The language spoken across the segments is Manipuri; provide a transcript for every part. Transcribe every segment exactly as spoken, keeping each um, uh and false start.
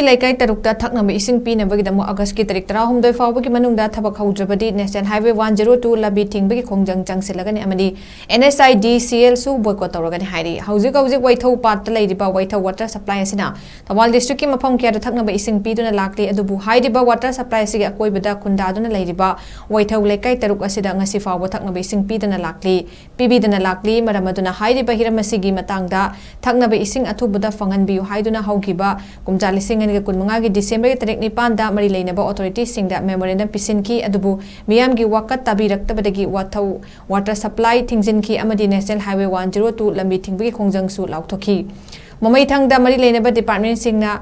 ꯂꯩꯀꯥꯏ ꯇꯔꯨꯛꯇ ꯊꯛꯅꯕ ꯏꯁꯤꯡ ꯄꯤꯅꯕꯒꯤꯗꯃꯛ ꯑꯥꯒꯁꯀꯤ ꯇꯥꯔꯤꯛ ꯇꯔꯥꯍꯨꯝꯗꯣꯏ ꯐꯥꯎꯕꯒꯤ ꯃꯅꯨꯡꯗ ꯊꯕꯛ ꯍꯧꯗ꯭ꯔꯕꯗꯤ National Highway one zero two ꯂꯝꯕꯤ ꯊꯤꯡꯕꯒꯤ ꯈꯣꯡꯖꯪ ꯆꯪꯁꯤꯜꯂꯒꯅꯤ ꯑꯃꯗꯤ N H I D C L ꯁꯨ boycott ꯇꯧꯔꯒꯅꯤ ꯍꯥꯏꯔꯤ꯫ ꯍꯧꯖꯤꯛ ꯍꯧꯖꯤꯛ ꯋꯥꯏꯊꯧ ꯄꯥꯠꯇ ꯂꯩꯔꯤꯕ ꯋꯥꯏꯊꯧ water supply ꯑꯁꯤꯅ ꯊꯧꯕꯥꯜ district ꯀꯤ ꯃꯐꯝ ꯀꯌꯥꯗ ꯊꯛꯅꯕ ꯏꯁꯤꯡ ꯄꯤꯗꯨꯅ ꯂꯥꯛꯂꯤ꯫ ꯑꯗꯨꯕꯨ ꯍꯥꯏꯔꯤꯕ water supply ꯑꯁꯤꯒꯤ ꯑꯀꯣꯏꯕꯗ ꯈꯨꯟꯗꯥꯗꯨꯅ ꯂꯩꯔꯤꯕ ꯋꯥꯏꯊꯧ ꯂꯩꯀꯥꯏ ꯇꯔꯨꯛ ꯑꯁꯤꯗ ꯉꯁꯤ ꯐꯥꯎꯕ ꯊꯛꯅꯕ ꯏꯁꯤꯡ ꯄꯤꯗꯨꯅ ꯂꯥꯛꯂꯤ꯫ ꯄꯤꯕꯤꯗꯅ ꯂꯥꯛꯂꯤ꯫ ꯃꯔꯝ ꯑꯗꯨꯅ ꯍꯥꯏꯔꯤꯕ ꯍꯤꯔꯝ ꯑꯁꯤꯒꯤ ꯃꯇꯥꯡꯗ ꯊꯛꯅꯕ ꯏꯁꯤꯡ ꯑꯊꯨꯕꯗ ꯐꯪꯍꯟꯕꯤꯌꯨ ꯍꯥꯏꯗꯨꯅ ꯍꯧꯈꯤꯕ ꯀꯨꯝꯖꯥ ꯂꯤꯁꯤꯡ ꯑꯅꯤꯒ ꯀꯨꯟꯃꯉꯥꯒꯤ December ꯒꯤ ꯇꯔꯤꯛ ꯅꯤꯄꯥꯟꯗ ꯃꯔꯤ ꯂꯩꯅꯕ authorities ꯁꯤꯡꯗ memorandum ꯄꯤꯁꯤꯟꯈꯤ꯫ ꯑꯗꯨꯕꯨ ꯃꯤꯌꯥꯝꯒꯤ ꯋꯥꯀꯠ ꯇꯥꯕꯤꯔꯛꯇꯕꯗꯒꯤ ꯋꯥꯊꯧ water supply ꯊꯤꯡꯖꯤꯟꯈꯤ ꯑꯃꯗꯤ National Highway one zero two ꯂꯝꯕꯤ ꯊꯤꯡꯕꯒꯤ ꯈꯣꯡꯖꯪꯁꯨ ꯂꯥꯎꯊꯣꯛꯈꯤ꯫ ꯃꯃꯩꯊꯪꯗ ꯃꯔꯤ ꯂꯩꯅꯕ department ꯁꯤꯡꯅ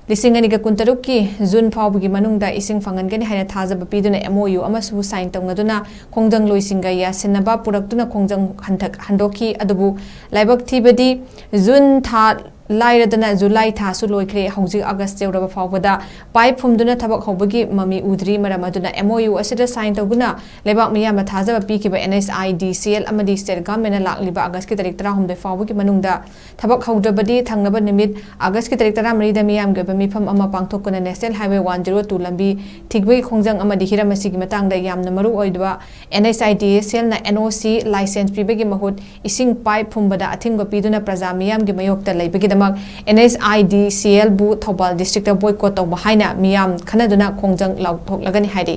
ꯂꯤꯁꯤꯡ ꯑꯅꯤꯒ ꯀꯨꯟꯇꯔꯨꯛꯀꯤ June ꯐꯥꯎꯕꯒꯤ ꯃꯅꯨꯡꯗ ꯏꯁꯤꯡ ꯐꯪꯍꯟꯒꯅꯤ ꯍꯥꯏꯅ ꯊꯥꯖꯕ ꯄꯤꯗꯨꯅ M O U ꯑꯃꯁꯨ sign ꯇꯧꯅꯗꯨꯅ ꯈꯣꯡꯖꯪꯂꯣꯏꯁꯤꯡꯒ ꯌꯥꯁꯤꯟꯅꯕ ꯄꯨꯔꯛꯇꯨꯅ ꯈꯣꯡꯖꯪ ꯍꯟꯊ-, ꯍꯟꯗꯣꯛꯈꯤ꯫ ꯑꯗꯨꯕꯨ ꯂꯥꯏꯕꯛ ꯊꯤꯕꯗꯤ June ꯊꯥ ꯂꯥꯏꯔꯗꯅ July ꯊꯥꯁꯨ ꯂꯣꯏꯈ꯭ꯔꯦ꯫ ꯍꯧꯖꯤꯛ August ꯌꯧꯔꯕ ꯐꯥꯎꯕꯗ pipe ꯐꯨꯝꯗꯨꯅ ꯊꯕꯛ ꯍꯧꯕꯒꯤ ꯃꯃꯤ ꯎꯗ꯭ꯔꯤ꯫ ꯃꯔꯝ ꯑꯗꯨꯅ M O U ꯑꯁꯤꯗ sign ꯇꯧꯗꯨꯅ ꯂꯩꯕꯥꯛ ꯃꯤꯌꯥꯝꯅ ꯊꯥꯖꯕ ꯄꯤꯈꯤꯕ N H I D C L ꯑꯃꯗꯤ state government ꯅ ꯂꯥꯛꯂꯤꯕ ꯑꯥꯒꯁꯀꯤ ꯇꯥꯔꯤꯛ ꯇꯔꯥꯍꯨꯝꯗꯣꯏ ꯐꯥꯎꯕꯒꯤ ꯃꯅꯨꯡꯗ ꯊꯕꯛ ꯍꯧꯗ꯭ꯔꯕꯗꯤ ꯊꯪꯅꯕ ꯅꯨꯃꯤꯠ ꯑꯥꯒꯁꯀꯤ ꯇꯥꯔꯤꯛ ꯇꯔꯥꯃꯔꯤꯗ ꯃꯤꯌꯥꯝꯒꯤ ꯑꯣꯏꯕ ꯃꯤꯐꯝ ꯑꯃ ꯄꯥꯡꯊꯣꯛꯇꯨꯅ National Highway one zero two ꯂꯝꯕꯤ ꯊꯤꯡꯕꯒꯤ ꯈꯣꯡꯖꯪ ꯑꯃꯗꯤ ꯍꯤꯔꯝ ꯑꯁꯤꯒꯤ ꯃꯇꯥꯡꯗ ꯌꯥꯝꯅ ꯃꯔꯨ ꯑꯣꯏꯕ N H I D C L ꯅ N O C license ꯄꯤꯕꯒꯤ ꯃꯍꯨꯠ ꯏꯁꯤꯡ pipe ꯐꯨꯝꯕꯗ ꯑꯊꯤꯡꯕ ꯄꯤꯗꯨꯅ ꯄ꯭ꯔꯖꯥ ꯃꯤꯌꯥꯝꯒꯤ ꯃꯥꯌꯣꯛꯇ ꯂꯩꯕꯒꯤꯗꯃꯛ N H I D C L ꯕꯨ ꯊꯧꯕꯥꯜ district ꯇ boycott ꯇꯧꯕ ꯍꯥꯏꯅ ꯃꯤꯌꯥꯝ ꯈꯟꯅꯗꯨꯅ ꯈꯣꯡꯖꯪ ꯂꯥꯎꯊꯣꯛꯂꯒꯅꯤ ꯍꯥꯏꯔꯤ꯫